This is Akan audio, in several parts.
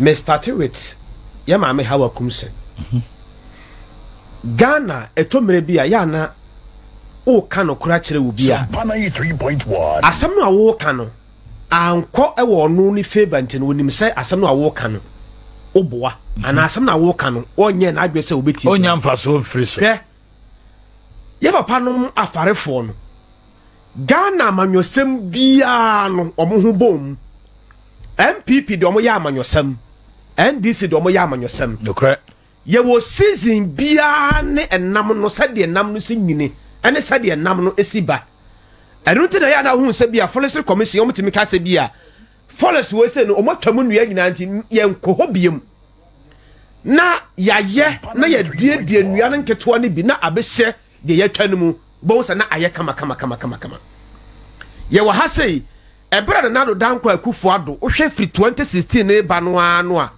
Me starte with yɛ maame Hawa Kumsen. Ghana ɛtɔ mmerɛ bi a yɛ ana woka nokorɛ akyerɛ wo bi a asɛm no a woka no ankɔ wɔ ɔno ne favor nti no onim sɛ asɛm no a woka no woboa anaa asɛm no a woka no ɔnyɛ n'adwene sɛ wobɛtie. Ɔnya mfasoɔ mfiri so. Hwɛ yɛ papa nom afarefoɔ no Ghana amanyɔsɛm biara no wɔn ho bɔ mu. NPP de wɔn yɛ amanyɔsɛm, NDC de wɔn yɛ amanyɔsɛm. Nokorɛ. Yɛwɔ season biara ne ɛnam no sɛdeɛ nam no si nyini ɛne sɛdeɛ nam no si ba. Ɛno nti na yɛ ana wohu sɛ bi a Forestry Commission wɔn tumi ka sɛ bi a forest wɔ sɛ no wɔn atwa mu nnua nyinaa nti yɛnkɔ hɔ biom. Na yɛayɛ na yɛduadua nnua no nketewa no bi na abɛhyɛ deɛ yɛatwa no mu, wobɛhu sɛ na ayɛ kamakamakamakama. Yɛwɔ ha sei, ɛberɛ a Nana Addo Dankwa Akufo Addo, wohwɛ firi 2016 ne ba no ara no a,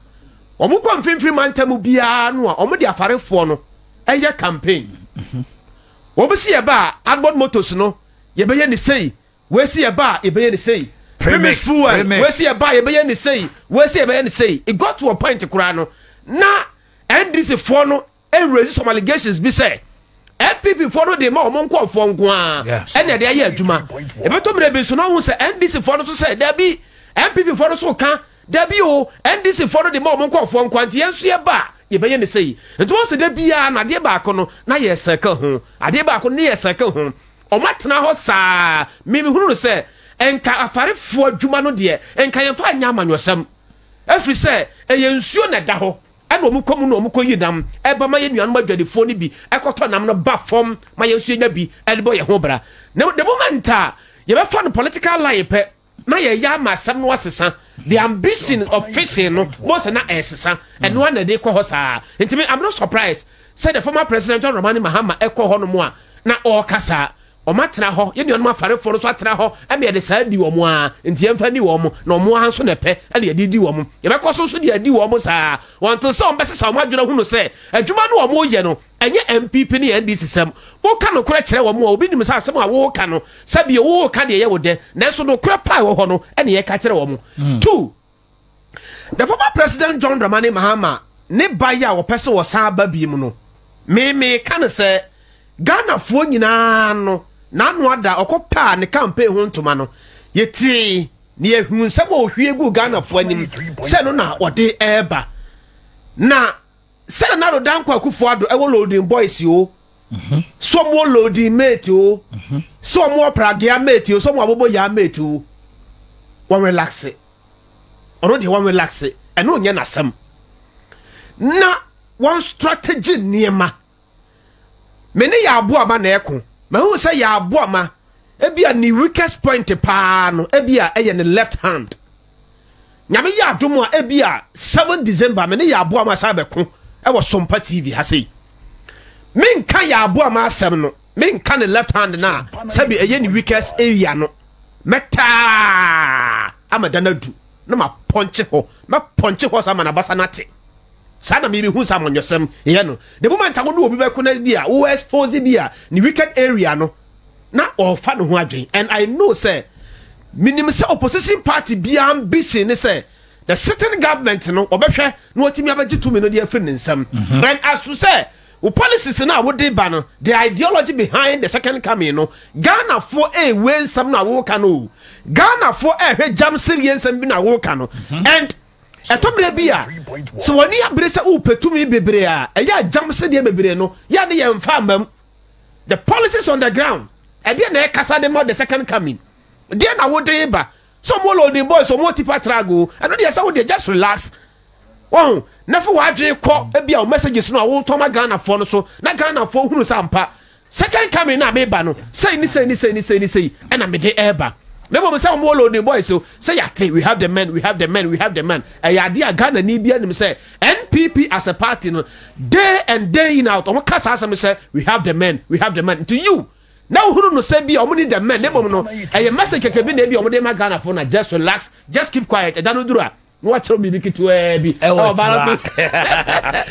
wɔn kɔ mfimfini mantam biara no a, wɔn de afarefoɔ no ɛyɛ campaign. Wɔn si yɛba a, Adbod Motors no, yɛbɛyɛ ne sei, wei si yɛba a, yɛbɛyɛ ne sei. Premix fuel, wei si yɛba a, yɛbɛyɛ ne sei, wei si yɛbɛyɛ ne sei. It got to a point koraa no, na NDC foɔ no raise some allegations bi sɛ NPP foɔ no de ma wɔn nkurɔfoɔ nko ara ɛna ɛde ayɛ adwuma. Ɛbɛtɔ mmerɛ bi nso na wɔn sɛ NDC foɔ no nso sɛ dabi, NPP foɔ no nso ka dabi o, NDC foɔ no de ma wɔn nkurɔfoɔ nko ara nti yɛn nso yɛ ba a yɛbɛyɛ ne sɛyi. Nti wɔn sɛ da biara na adeɛ baako no na yɛ circle ho, adeɛ baako no ne yɛ circle ho. Wɔn atena hɔ saa. Mimi hunu no sɛ nka afarefoɔ adwuma no deɛ nka yɛmfa nyɛ amanyɔsɛm, ɛfiri sɛ ɛyɛ nsuo na ɛda hɔ. Ɛna wɔn kɔ mu na wɔn kɔ yi nam ɛba ma yɛn nuanom adwadifoɔ no bi ɛkɔtɔ nam no ba fam ma yɛn nso yɛnya bi ɛde bɔ yɛn ho bra. Na the moment a yɛbɛfa no political line pɛ na yɛyɛ ama asɛm no asesa, the ambition of fishing no mo sɛ na ɛsesa, ɛno ara na ɛde kɔ hɔ saa. Nti me, I'm not surprised sɛ the former president John Dramani Mahama ɛkɔ hɔ nom a na ɔreka saa. Wɔn atena hɔ, yɛn nuanom afarefoɔ no nso atena hɔ ma yɛde saa di wɔn ara, nti yɛmfa nni wɔn, na wɔn ara nso na ɛpɛ na yɛde di wɔn. Yɛbɛkɔ so nso de adi wɔn saa, until sɛ wɔbɛsesa wɔn adwene ahunu sɛ adwuma no a wɔreyɛ no, ɛnyɛ NPP ne NDC sɛm. Woka nokorɛ kyerɛ wɔn a, obi nim sɛ asɛm a woreka no, sɛbio woreka deɛ ɛyɛ wo dɛ, nanso nokorɛ pa a ɛwɔ hɔ no na yɛka kyerɛ wɔn. Two, The former President John Dramani Mahama ne ba yi a wɔpɛ sɛ wɔsan ba bi mu no, me meka no sɛ Ghanafoɔ nyinaa no n'ano ada ɔkɔ paa ne campaign ho ntoma no, yɛtee ne yɛhuu nsɛm a ɔhwie guu Ghanafoɔ anim sɛ no na ɔde ɛreba. Na sɛ Nana Addo Dankwa Akufo-Addo ɛwɔ loading boys o, sɛ ɔmo wɔ loading mate o, sɛ ɔmo wɔ pragea mate o, sɛ ɔmo wɔ aboboyaa mate o, wɔn relaxe. Ɔno deɛ wɔn relaxe, ɛno nyɛ n'asɛm. Na wɔn strategy nneɛma. Me ne yɛ aboama na ɛko. Mahu sɛ yɛ aboama, ebi a ne weakest point paa no, ebi a ɛyɛ ne left hand. Nyame yɛ adom a ebi a 7 December me ne yɛ aboama san bɛko ɛwɔ Sompa TV ha sei. Menka yɛ aboama asɛm no, menka ne left hand na sɛbi ɛyɛ ne weakest area no. Mɛtaa ama da no adu na mapɔnkye hɔ, mɛpɔnkye hɔ saa ma n'abasa no ate. Saa na mehu sɛ amanyɔsɛm yɛ no. The moment a wo ne obi bɛko na bi a wo expose bi a ne wicked area no na ɔfa ne ho adwen. And I know sɛ menim sɛ opposition party biara ambition ne sɛ the sitting government no ɔbɛhwɛ na watumi abɛgye tumi no de afiri ne nsam. And as to sɛ wo policies no a wode ba no, the ideology behind the second coming no, Ghanafoɔ ɛrewe nsɛm no a woka no o. Ghanafoɔ ɛrehwɛ gyam sereɛ nsɛm bi no a woka no. And ɛtɔ berɛ bi a sɛ wɔne abere sɛ wopɛ tumi bebree a, ɛyɛ a gyam sedeɛ bebree no yɛ ne yɛmfa mma mu. The policies on the ground, ɛdeɛ na ɛkasa de ma the second coming. Deɛ na wode ba sɛ ɔmo loading boys ɔmo tipa trag o, ɛno deɛ sɛ wodeɛ just relax. Wahu? Na fa w'adwene kɔ ebi a wo messages no a wotɔn ma Ghanafoɔ no so, na Ghanafoɔ hunu sɛ ampa second coming no a meba no, sei ne sei ne sei ne sei ne sei ɛna mede ɛreba. Na mmom sɛ wɔn loading boys o, sɛ yɛate we have the men, we have the men, we have the men, ɛyɛ adeɛ a Ghanani bi anim sɛ NPP as a party no, day and day in out, wɔn ka saa asɛm sɛ we have the men, we have the men. Nti you, na wohunu no sɛ bi a wɔn ni the men, na mmom no ɛyɛ message kɛkɛ bi na ebi a wɔn de ma Ghanafoɔ na just relax, just keep quiet, ɛda no duru a, na wakyerɛw biribi ketewaa bi ɛwɔ ballot tira.